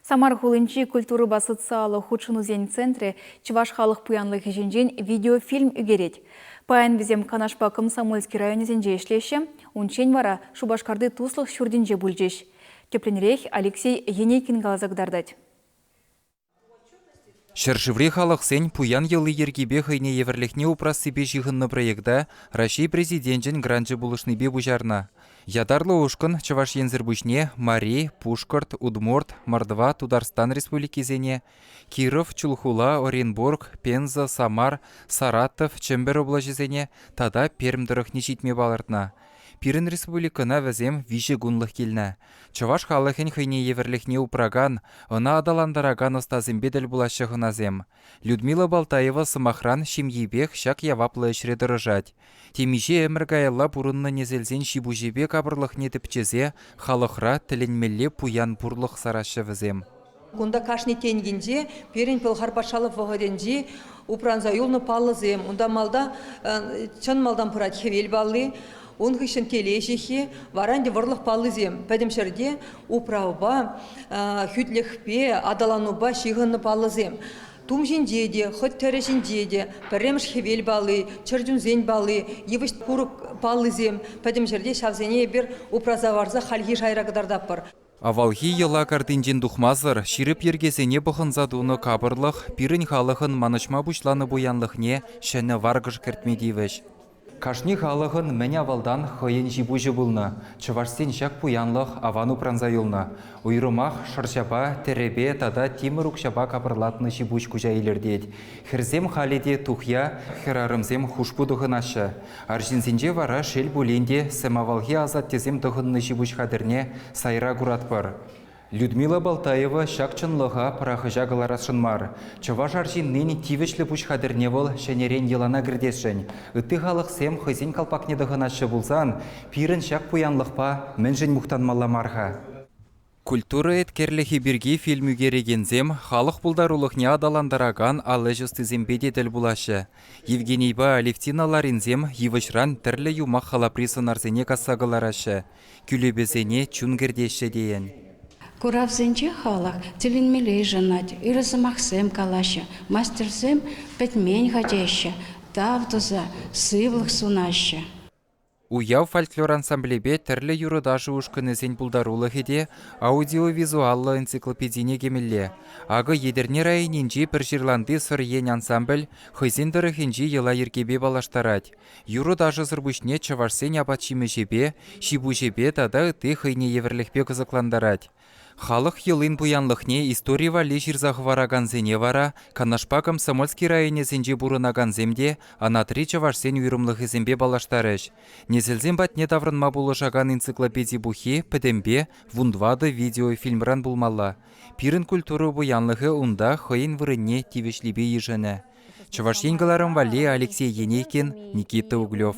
Самар хулинчи культурӑпа социаллӑ хутшӑнусен центрӗ чӑваш халӑх пуянлӑхӗ ҫинчен видеофильм ӳкерет. Паян вӗсем Канашпа Комсомольски районӗсенче ӗҫлеҫҫӗ, унччен вара Шупашкарти Туслӑх ҫуртӗнче пулчӗҫ. Тӗплӗнрех Алексей Енейкин каласа кӑтартать. Ҫӗршыври халӑхсен пуян йӑли-йӗркипе хӑйне евӗрлӗхне упрассипе ҫыхӑннӑ проекта Раҫҫей Президенчӗн гранчӗ пулӑшнипе пуҫарнӑ. Ятарлӑ ушкӑн Чӑваш Енсӗр пуҫне Мари, Пушкӑрт, Удмурт, Мордва, Тутарстан республикисене, Киров, Чулхула, Оренбург, Пенза, Самар, Саратов, Чӗмпӗр облаҫӗсене тата Пермь тӑрӑхне ҫитме палӑртнӑ. Пирӗн республикӑна вӗсем 3 кунлӑх килнӗ. Чӑваш халӑхӗн хӑйне евӗрлӗхне упракан, ӑна аталантаракан ӑстасемпе тӗл пулаҫҫӗ хӑнасем. Людмила Балтаева, сӑмахран, ҫемйипех ҫак яваплӑ ӗҫре тӑрӑшать. Темиҫе ӗмӗр каялла пурӑннӑ несӗлсен ҫи-пуҫӗпе капӑрлӑхне тӗпчесе халӑхра тӗлӗнмелле пуян пурлӑх сараҫҫӗ вӗсем. Кунта кашни тенкинче пирӗн Пӑлхар патшалӑх вӑхӑтӗнчи упранса юлнӑ паллӑсем. Унта малта чӑн малтан пырать хӗвел палли, ун хыҫҫӑн телей ҫыххи, вара ӗнтӗ вӑрлӑх паллисем. Пӗтӗм ҫӗрте управпа, хӳтлӗхпе, аталанупа ҫыхӑннӑ паллӑсем. Тум ҫинче те, хӑть тӗрӗ ҫинче те пӗрремӗш хӗвел палли, чӗрчунсен палли, йывӑҫ-курӑк паллисем пӗтӗм ҫӗрте ҫавсене эпир упраса хӑварса хальхи шайра кӑтартатпӑр. Авалхи йӑла картинчен тухмасӑр ҫирӗп йӗркесене пӑхӑнса тунӑ капӑрлӑх пирӗн халӑхӑн манӑҫма пуҫланӑ пуянлӑхне ҫӗнӗ варкӑш кӗртме тивӗҫ. Кашни халӑхӑн мӗн авалтан хӑйӗн ҫи-пуҫӗ пулнӑ. Чӑвашсен ҫак пуянлӑх аван упранса юлнӑ. Уйрӑмах шӑрҫапа, тӗрӗпе тата тимӗр укҫапа капӑрлатнӑ ҫи-пуҫ куҫа илӗртет. Хӗрсем халӗ те тухья, хӗрарӑмсем хушпу тӑхӑнаҫҫӗ. Арҫынсенче вара, шел пулин те, сӗм авалхи асаттесем тӑхӑннӑ ҫи-пуҫ хатӗрне сайра куратпӑр. Людмила Балтаева ҫак чӑнлӑха пӑрахӑҫа кӑларасшӑн мар. Чӑваш арҫыннин тивӗҫлӗ пуҫ хатӗрне вӑл ҫӗнӗрен йӑлана кӗртесшӗн. Ытти халӑхсем хӑйсен калпакне тӑхӑнаҫҫӗ пулсан пирӗн ҫак пуянлӑхпа мӗншӗн мухтанмалла мар-ха? Культура еткерлӗхӗ пирки фильм ӳкерекенсем халӑх пултарулӑхне аталантаракан ал ӗҫ ӑстисемпе те тӗл пулаҫҫӗ. Евгенийпа Алевтина Ларинсем йывӑҫран тӗрлӗ юмах-халапри сӑнарсене касса кӑлараҫҫӗ, кӳлепесене чун кӗртеҫҫӗ тейӗн. Куравсенче халӑх тӗлӗнмелле йышӑнать, ырӑ сӑмахсем калаҫҫӗ, мастерсем пӗтмен-ха теҫҫӗ, тав туса сывлӑх сунаҫҫӗ. Уяв фольклор ансамблӗпе тӗрлӗ юрӑ-ташӑ ушкӑнӗсен пултарулӑхӗ те аудиовизуаллӑ энциклопедине кӗмелле. Акӑ Етӗрне районӗнчи Пӗрҫырланти Сӑр Ен ансамбль хӑйсен тӑрӑхӗнчи йӑла-йӗркепе паллаштарать. Юрӑ-ташӑсӑр пуҫне чӑвашсен апат-ҫимӗҫӗпе, ҫи-пуҫӗпе тата ытти хӑйне евӗрлӗхпе кӑсӑклантарать. Халӑх йӑлин пуянлӑхне истори валли ҫырса хӑваракансене вара Канашпа Комсомольски районӗсенче пурӑнакансем те анатри чӑвашсен уйрӑмлӑхӗсемпе паллаштарӗҫ. Несӗлсем патне таврӑнма пулӑшакан энциклопеди пуххи пӗтӗмпе 14 видеофильмран пулмалла. Пирӗн культура пуянлӑхӗ унта хӑйӗн вырӑнне тивӗҫлипе йышӑнӗ. Чӑваш Ен кӑларӑм валли Алексей Енейкин, Никита Углев.